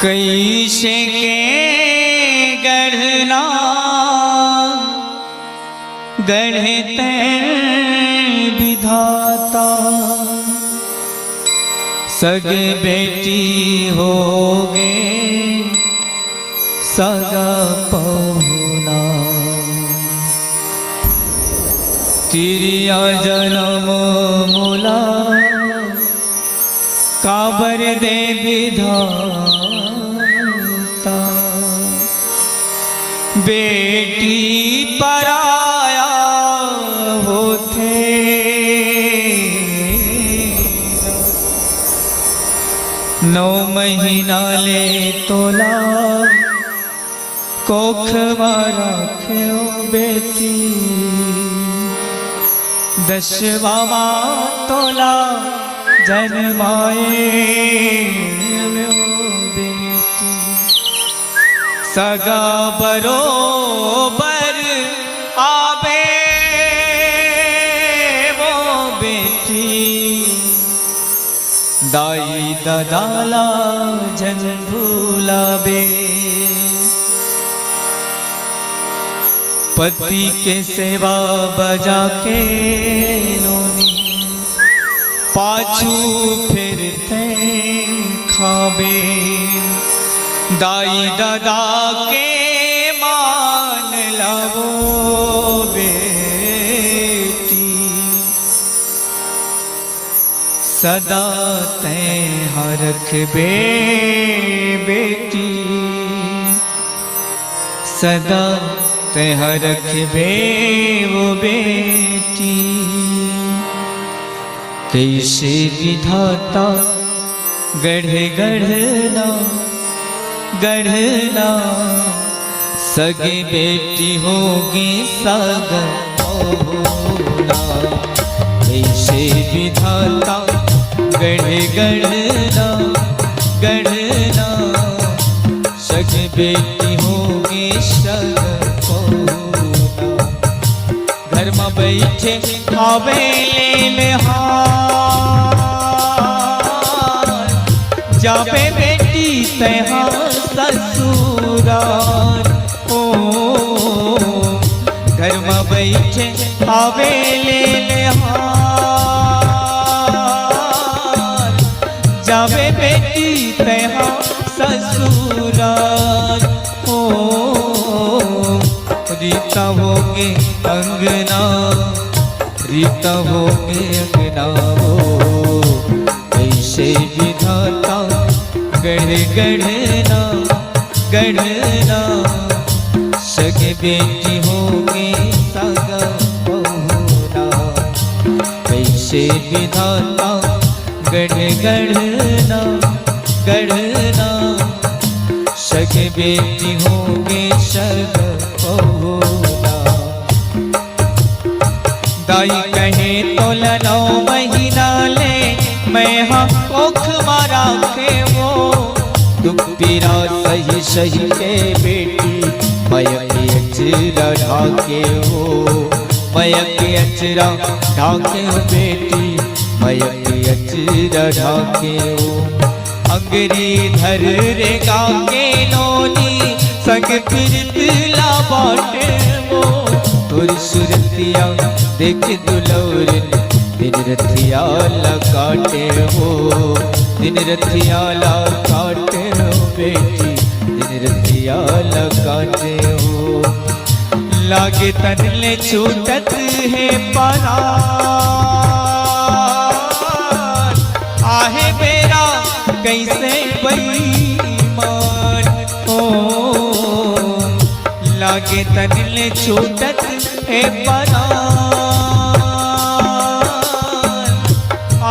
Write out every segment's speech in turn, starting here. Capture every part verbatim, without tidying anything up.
कइसे के गढ़ना गढ़ते विधाता, सगे बेटी होगे सगा पहुना। तिरिया जनम मोला काबर दे विधाता, बेटी पराया होथे। नौ महीना ले तोला कोख म राखेव बेटी, दसवा म तोला जनमाएव बेटी। सगा बरोबर आबे वो बेटी, दाई ददा ला झन भुलाबे। पति के सेवा बजा के नोनी, पाछू फिरते खाबे। दाई ददा के मान लवो बेटी, सदा तैं ह रखबे बेटी, सदा तैं ह रखबे वो बेटी। कइसे विधाता गढ़े गढ़ना, गढ़ना, सगे बेटी होगे सगा पहुना। कइसे विधाता गढ़े गढ़ना, गढ़ना, सगे बेटी होगे सगा पहुना। घर म बइठे हवे ले मेहार, जाबे बेटी तैं ह ससुरार। ओ, घर म बइठे हवे ले मेहार, जाबे बेटी तैं ह ससुरार। ओ, रीता होगे अंगना, रीता होगे अंगना वो, कइसे विधाता गढ़े गढ़ना, गढ़ना, सगे बेटी होगे सगा पहुना। कइसे विधाता गढ़े गढ़ना, गढ़ना, सगे बेटी होगे सगा पहुना। दाई कहे तोला नौ महीना ले मैं ह कोख म राखे वो, दुख पीरा सही सही के बेटी मया के अचरा ढाके वो, मया के अचरा ढाके वो बेटी, मया के अचरा ढाके वो। अंगरी धर रे गाके नोनी, संग फिरत ला बाटे वो। तोर सुरतिया देख दुलौरन, दिन रतिया ला काटे वो, दिन रतिया ला काटे वो बेटी, दिन रतिया ला काटे वो। लागे तन ले छूटत हे परान, आहे बेरा कइसे बेईमान हो। लागे तन ले छूटत हे परान,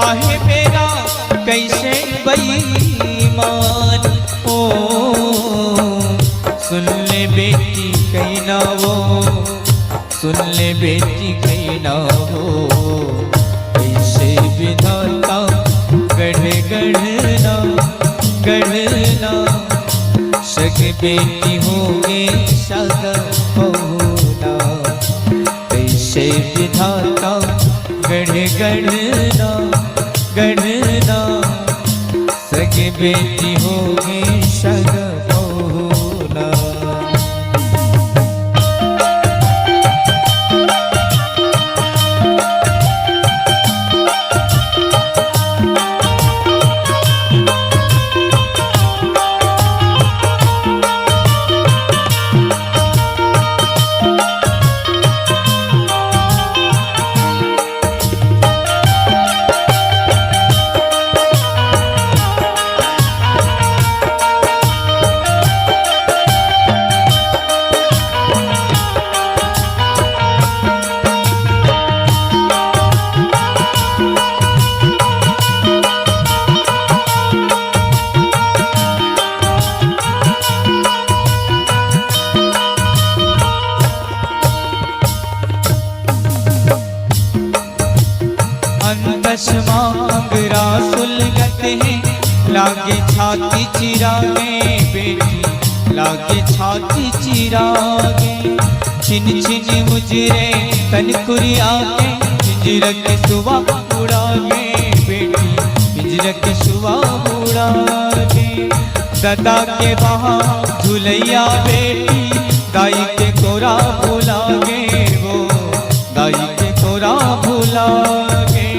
आहे बेरा कइसे बेईमान हो। सुन ले बेटी कहिना वो, सुन ले बेटी कहिना वो, कइसे विधाता गढ़े गढ़ना, गढ़ना, सगे बेटी होगे सगा पहुना। कइसे विधाता गढ़े गढ़ना, गढ़ना, सगे बेटी होगे सगा चिरागे बेटी, लागे छाती चिरागे। छिन छिन मुजरे तन कुरिया के, पिंजरक सुवा उड़ागे बेटी, पिंजरक सुवा उड़ागे। ददा के बहा झुलैया बेटी, दाई के कोरा भुलागे वो, दाई के कोरा भुलागे।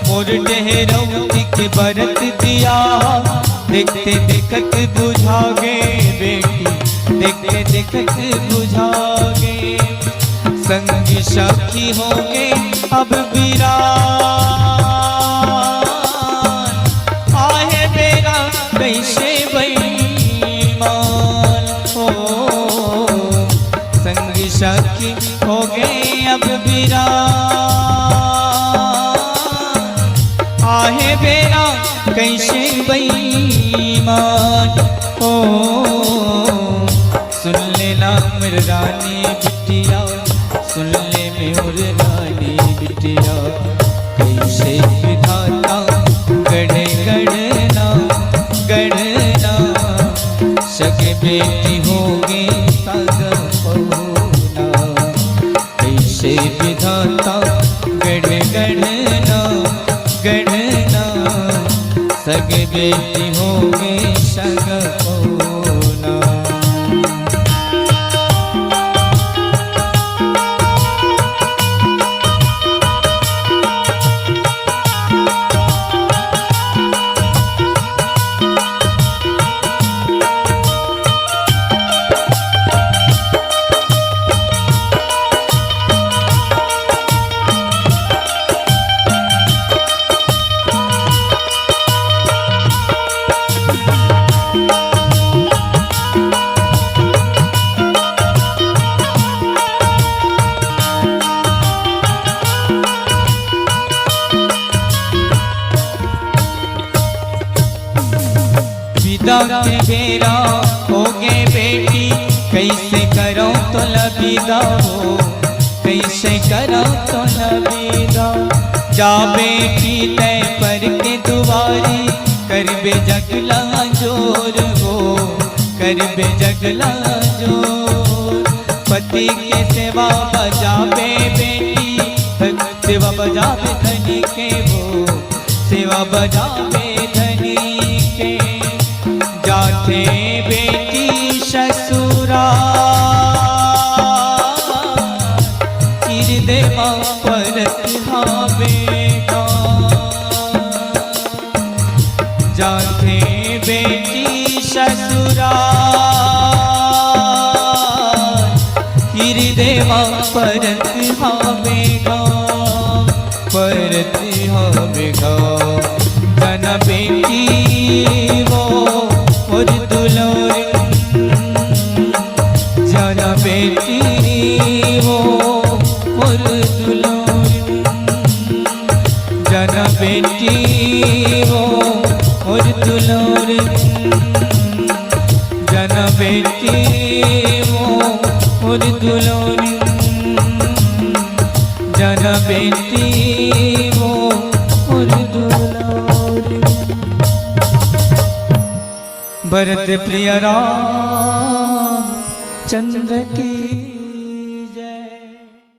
मोर डेहरौती के बरत दिया, देखते देखत बुझागे बेटी, देखते देखत बुझागे। संगी साथी होगे अब बिरान, आहे बेरा कइसे बेईमान हो। संगी साथी होगे अब बिरान, आहे बेरा कइसे बेईमान हो। सुन ले ना मोर रानी बिटिया, सुन ले मोर रानी बिटिया, कइसे विधाता गढ़े गढ़ना, गढ़ना। सगे बेटी होगे सगा पहुना, कइसे विधाता गढ़े गढ़ना, गढ़ना। सगे बेटी होगे सगा पहुना। विदा के बेरा होगे बेटी, कइसे करौं तोला विदा हो, कइसे करौं तोला विदा। जा बेटी तैं पर के दुवारी, करबे जग ला जोर हो, करबे जग ला जोर। पति के सेवा बजाबे बेटी, सेवा बजाबे धनी के वो, सेवा बजाबे धनी के। जाथे बेटी ससुरार, हिरदे म परत हावे गा। जाथे बेटी ससुरार, हिरदे म परत हावे गा, परत हावे गा। जाना बेटी वो मोर दुलार, जाना बेटी वो मोर दुलार। जाना बेटी वो मोर दुलार, जाना बेटी वो मोर दुलार, जाना बेटी वो मोर दुलार। भरत प्रिय राम चंद्र की